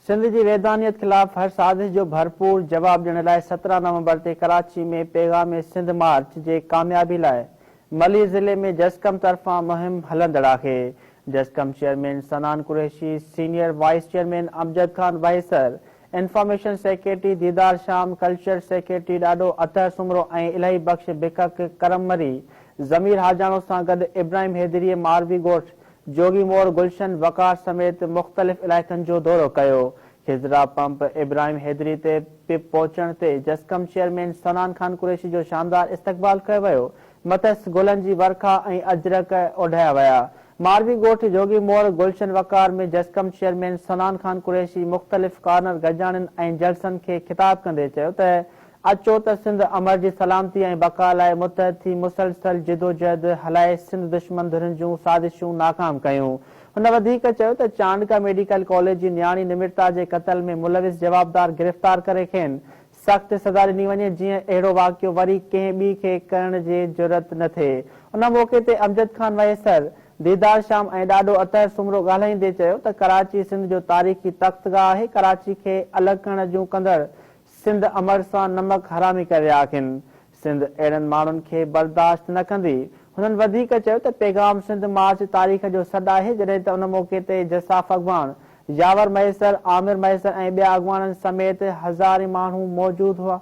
سنڌ جي وحدانيت خلاف هر سازش جو ڀرپور جواب ڏيڻ لاء 17 نومبر تي ڪراچي ۾ پيغام سنڌ مارچ جي ڪاميابي لاء ملير ضلعي ۾ جسقم طرفان مهم هلندڙ آهي. جسقم chairman Sanan Qureshi, senior vice chairman Amjad Khan Wahisar, information secretary Didar Sham, culture secretary Dado Athar Soomro ۽ Ilahi Bakhsh Bikak, Karam Marri, Zameer Hajano سان گڏ ابراهيم حيدريء ماروي ڳوٺ جوڳي موڙ، گلشن وقار سميت مختلف علائقن جو دورو ڪيو. خضرا پمپ ابراهيم حيدري تي پهچڻ تي جسقم چيئرمين صنعان خان قريشي جو شاندار استقبال ڪيو ويو. مٿس گلن جي ورکا ۽ اجرڪ اوڍايا ويا. ماروي ڳوٺ جوڳي موڙ، گلشن وقار ۾ جسقم چيئرمين صنعان خان قريشي مختلف ڪارنر گڏجاڻين ۽ جلسن کي خطاب ڪندي چيو ته اچو ته سنڌ امر جي سلامتي ۽ بقا لاء متحد ٿي مسلسل جدوجهد هلائي سنڌ دشمن ڌرين جون سازشون ناڪام ڪيون. هن وڌيڪ چيو ته چانڊڪا ميڊيڪل ڪاليج جي نياڻي نمرتا جي قتل ۾ ملوث جوابدار گرفتار ڪري کين سخت سزا ڏني وڃي جيئن اهڙو واقعو وري ڪنهن ٻي کي ڪرڻ جي جرئت نه ٿئي. ان موقعي تي امجد خان وهيسر، ديدار شام ۽ ڏاڏو اطهر سومرو ڳالهائيندي چيو ته ڪراچي سنڌ جو تاريخي تختگاهه آهي، ڪراچي کي الڳ ڪرڻ جون ڪندڙ سنڌ امڙ سان نمڪ حرامي ڪري رهيا آهن، سنڌ اهڙن ماڻهن کي برداشت نه ڪندي. هنن وڌيڪ چيو ته پيغام سنڌ مارچ تاريخ جو سڏ آهي، جڏهن ته ان موقعي تي جساف اڳواڻ ياور مهيسر، عامر مهيسر ۽ ٻيا اڳواڻن سميت هزارين ماڻهو موجود هئا.